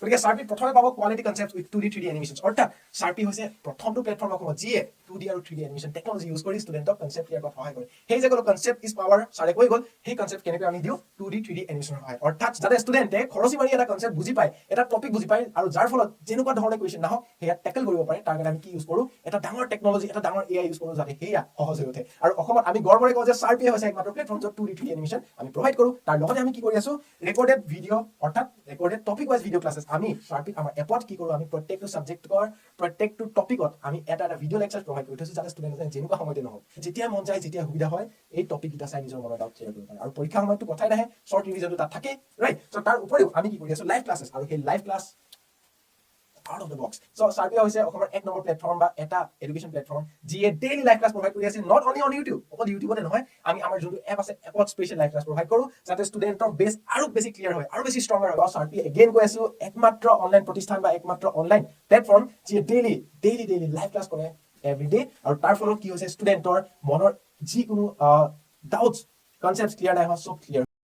গতিকে চাৰ্পিত প্ৰথমে পাব quality concept with 2D 3D animation। অৰ্থাৎ চাৰ্পি হৈছে প্ৰথমটো প্লেটফৰ্ম অসমত, যিয়ে 2D আৰু 3D animation technology use কৰি ষ্টুডেণ্টক কনচেপ্ট ক্লিয়াৰ কৰাত সহায় কৰে। সেই যে ক'লো "Concept is power", ছাৰে কৈ গ'ল, সেই কনচেপ্ট কেনেকৈ আমি দিওঁ? 2D 3D এনিমেশ্যনৰ সহায়। অৰ্থাৎ যাতে ষ্টুডেণ্টে খৰচী মাৰি এটা কনচেপ্ট বুজি পায়, এটা টপিক বুজি পায় আৰু যাৰ ফলত যেনেকুৱা ধৰণে কুৱেশ্যন নাহক, সেয়া টেকেল কৰিব পাৰে, তাৰ কাৰণে আমি কি ইউজ কৰোঁ? এটা ডাঙৰ টেকনলজি, এটা ডাঙৰ এআই ইউজ কৰোঁ, যাতে সেয়া সহজ হৈ উঠে। আৰু অসমত আমি গৰ্বৰে কওঁ যে চাৰ্পিয়ে হৈছে একমাত্ৰ প্লেটফৰ্ম, য'ত 2D 3D animation আমি প্ৰভাইড কৰোঁ। তাৰ লগতে আমি কি কৰি আছো? ৰেকৰ্ডেড ভিডিঅ', অৰ্থাৎ recorded topic wise video classes। আমি চাৰ্পিত আমাৰ এপত কি কৰোঁ? আমি প্ৰত্যেকটো ছাবজেক্টৰ প্ৰত্যেকটো টপিকত আমি এটা এটা ভিডিঅ' লেকচাৰ প্ৰভাইড কৰি থৈছোঁ, যাতে ষ্টুডেণ্টে যেনেকুৱা সময়তে নহওক, যেতিয়া মন যায়, যেতিয়া সুবিধা হয়, এই টপিক কেইটা চাই নিজৰ মনৰ ডাউট ক্লিয়াৰ কৰিব পাৰে। আৰু পৰীক্ষাৰ সময়ততো কথাই নাহে, শ্বৰ্ট ৰিভিজনটো তাত থাকে, ৰাইট? চ' তাৰ উপৰিও আমি কি কৰি আছো? Live classes. আৰু সেই live class out of the box। So চাৰ্পিয়া হৈছে অসমৰ এক নম্বৰ প্লেটফৰ্ম বা এটা এডুকেশ্যন প্লেটফৰ্ম, যিয়ে ডেইলি লাইভ ক্লাছ প্ৰভাইড কৰি আছে। Not only on YouTube, অকল ইউটিউবতে নহয়, আমি আমাৰ যোনটো এপ আছে, এপত স্পেচিয়েল লাইভ ক্লাছ প্ৰভাইড কৰোঁ, যাতে ষ্টুডেণ্টৰ বেছ আৰু বেছি ক্লিয়াৰ হয় আৰু বেছি ষ্ট্ৰঙাৰ হয়। চাৰ্পি, এগেইন কৈ আছো, একমাত্ৰ অনলাইন প্ৰতিষ্ঠান বা একমাত্ৰ অনলাইন প্লেটফৰ্ম, যিয়ে daily daily daily live class কৰে এভৰি ডে। আৰু তাৰ ফলত কি হৈছে? ষ্টুডেণ্টৰ মনৰ যিকোনো ডাউটছ, কনচেপ্ট ক্লিয়াৰ নাই হোৱা, চব ক্লিয়াৰ।